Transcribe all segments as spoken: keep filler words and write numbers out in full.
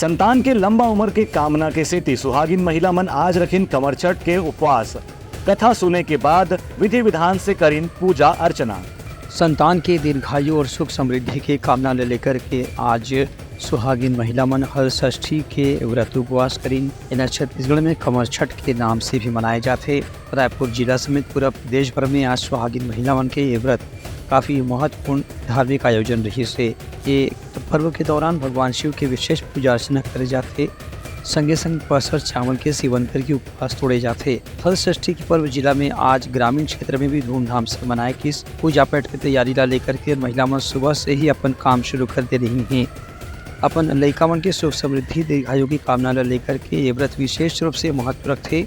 संतान के लंबा उम्र के कामना के सेती सुहागिन महिला मन आज रखिन कमरछठ के उपवास। कथा सुने के बाद विधि विधान से करिन पूजा अर्चना। संतान के दीर्घायु और सुख समृद्धि के कामना ले लेकर के आज सुहागिन महिला मन हल षष्ठी के व्रत उपवास करिन। एला छत्तीसगढ़ में कमरछठ के नाम से भी मनाए जाथे। रायपुर जिला समेत पूरा प्रदेश भर में आज सुहागिन महिला मन के ये व्रत काफी महत्वपूर्ण धार्मिक आयोजन रहिस हे। ये पर्व के दौरान भगवान शिव के विशेष पूजा अर्चना करे जाथे। संगे संग पसर चावल के सेवन करके उपवास तोड़े जाथे। हल षष्ठी के पर्व जिला में आज ग्रामीण क्षेत्र में भी धूमधाम से मनाए गिस। पूजा पाठ के तैयारी ला लेकर के महिला मन सुबह से ही अपन काम शुरू कर दे रही हैं। अपन लइका मन के सुख समृद्धि दीर्घायु की कामना ला लेकर के ये व्रत विशेष रूप से महत्व रखथे।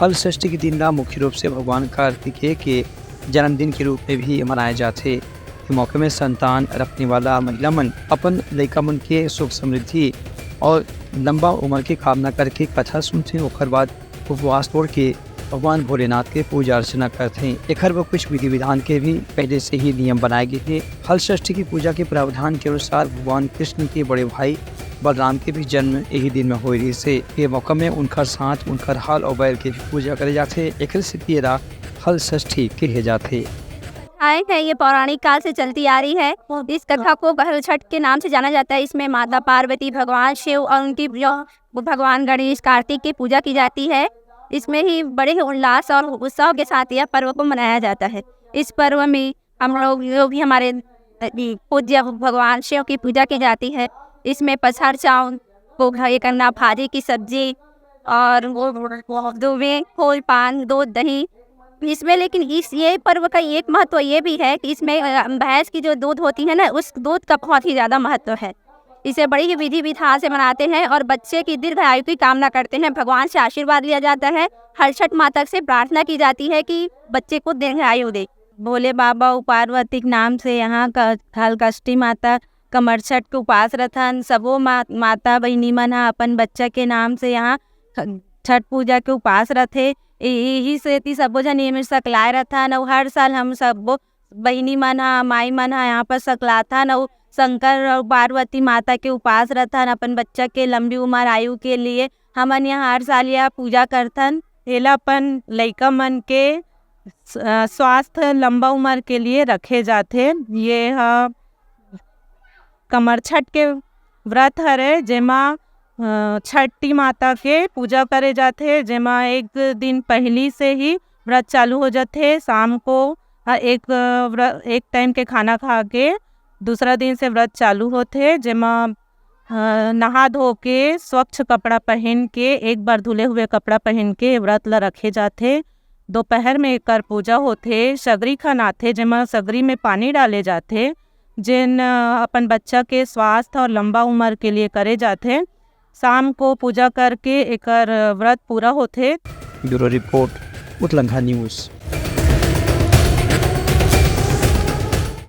हल षष्ठी के दिन ला मुख्य रूप से भगवान कार्तिकेय के जन्मदिन के रूप में भी मनाया जाथे। ये मौके में संतान रखने वाला महिला मन अपन लइका मन के सुख समृद्धि और लंबा उम्र के कामना करके कथा सुनथे। ओकर बाद उपवास तोड़ के भगवान भोलेनाथ के पूजा अर्चना करथे। एखर बर कुछ विधि विधान के भी पहले से ही नियम बनाए गए हे। हल षष्ठी की पूजा के प्रावधान के अनुसार भगवान कृष्ण के बड़े भाई बलराम के भी जन्म यही दिन में होए रहिस हे। ये मौका में उनकर साथ उनकर हल और बैल के भी पूजा करे जाथे। एखर सेती एला हल षष्ठी कहे जाथे। आए हैं, ये पौराणिक काल से चलती आ रही है। इस कथा को कमरछठ के नाम से जाना जाता है। इसमें माता पार्वती, भगवान शिव और उनकी जो वो भगवान गणेश, कार्तिक की पूजा की जाती है। इसमें ही बड़े ही उल्लास और उत्साह के साथ यह पर्व को मनाया जाता है। इस पर्व में हम लोग, जो भी हमारे पूज्य भगवान शिव की पूजा की जाती है, इसमें पसहर चावल को ये करना, भाजी की सब्जी और वो दुबे, फूल, पान, दूध, दही। इसमें लेकिन इस ये पर्व का एक महत्व ये भी है कि इसमें अ, भैंस की जो दूध होती है ना, उस दूध का बहुत ही ज़्यादा महत्व है। इसे बड़ी ही विधि विधान से मनाते हैं और बच्चे की दीर्घायु की कामना करते हैं। भगवान से आशीर्वाद लिया जाता है। हर छठ माता से प्रार्थना की जाती है कि बच्चे को दीर्घायु दे। भोले बाबा और पार्वती के नाम से यहाँ का हल षष्ठी माता कमरछठ के उपास रथन। सबो मा, माता बहिनी मन ह अपन बच्चा के नाम से यहाँ ख- छठ पूजा के उपास रथे। इ- इही सेती सबो झन एमे सकलाए रथन। अउ हर साल हम सबो बहिनी मन ह, माई मन ह यहाँ पर सकलाथन अउ शंकर अउ पार्वती माता के उपास रथन अपन बच्चा के लंबी उम्र आयु के लिए। हमन यहाँ हर साल यह पूजा करथन। एला अपन लइका मन के स- अ, स्वास्थ्य लंबा उम्र के लिए रखे जाथे। ये ह कमरछठ के व्रत हरे, जेमा अ, छठी माता के पूजा करे जाथे, जेमा एक दिन पहली से ही व्रत चालू हो जाथे। शाम को अ, एक अ, व्र- एक टाइम के खाना खा के दूसरा दिन से व्रत चालू होथे, जेमा अ, नहा धो के स्वच्छ कपड़ा पहन के, एक बार धुले हुए कपड़ा पहन के व्रत ल रखे जाथे। दोपहर में एकर पूजा होथे, सगरी खनाथे, जेमा सगरी में पानी डाले जाथे, जेन अ, अपन बच्चा के स्वास्थ्य और लंबा उम्र के लिए करे जाथे। शाम को पूजा करके एकर व्रत पूरा होथे। Bureau report, Utlangha news.